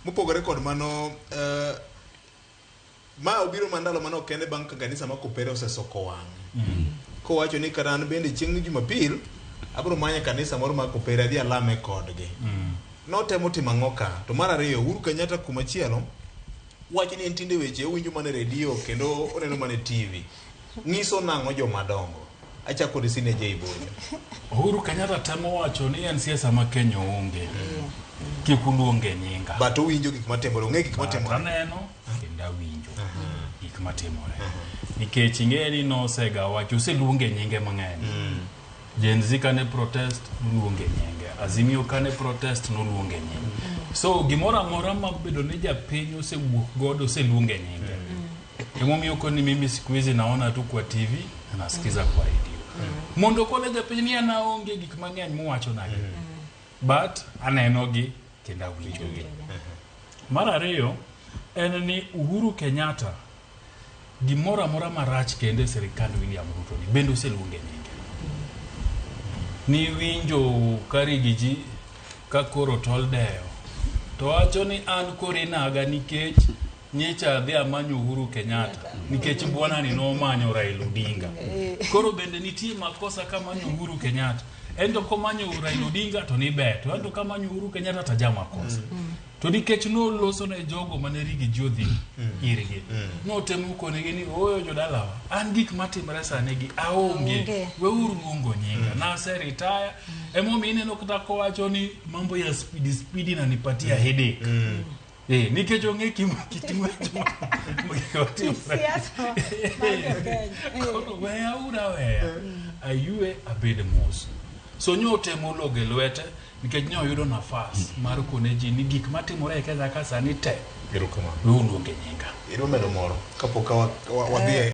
Mopogore kod mano, ma obiro mana ndalo manok kende bang' ka kanisa ma Kopere osesoko wang'e. Kowacho ni kata an bende chieng' Jumapil abiro manyo kanisa moro mar Kopere adhi alame kodgi. Notemo timo ang'o ka? To mar ariyo, Uhuru Kenyatta kumachielo wacho ni en tinde weche owinjo mana e redio kendo oneno mana e TV. Nyiso nang'o joma dongo? Achako kod Senior J Bonyo. Uhuru Kenyatta temo wacho ni en siasa ma Kenya onge. Kik uluonge nyinga. But owinjo gik matimore, ong'e gik But matimore. aneno kendo awinjo gik matimore. Nikech ing'e ni nosega wacho, oseluonge nyinge mang'eny. Gen Z kane protest noluonge nyinge. Azimio kane protest noluonge nyinge. So gimoro amora mabedo ni japiny osewuok godo oseluonge nyinge. Emomiyo koni mimi siku hizi naona tu kwa TV na nasikiza kwa radio. Mondo kone japiny ni an aonge gik mang'eny muwacho nagi. But anenogi kendo awinjogi. Mar ariyo en ni Uhuru Kenyatta gimoro amora marach kendo e sirikand William Ruto ni bende oseluonge nyinge. Niwinjo ka Rigiji ka koro tol deyo to wacho ni an koro inaga nikech nyicha adhi amanyo Uhuru Kenyatta nikech bwana ni nomanyo Raila Odinga. Koro bende nitie makosa kamanyo Uhuru Kenyatta. En to komanyo Raila Odinga to ni ber, to en to kamanyo Uhuru Kenyatta to aja makosa. To nikech noloso ne jogo mane Rigiji odhi irgi, notemo konegi ni ooyo jodalawa, an gik matimore sani gi aonge, Aonge. weuru luongo nyinga, nase retire. Emomiyo ineno kata kowacho ni mambo ya spidi spidi nanipatia headache. Nikech ong'e kima kit ng'wech ma gik matimore. Siasa mar jo-Kenya. Koro weya uru aweya. Ayue abed mos. So nyo otemo logo e lwete nikech nyo oyudo nafas mar kone ji ni gik matimore e Kenya ka sani te Erokamano. we uluonge nyinga. Idwa medo moro kapok wadhi e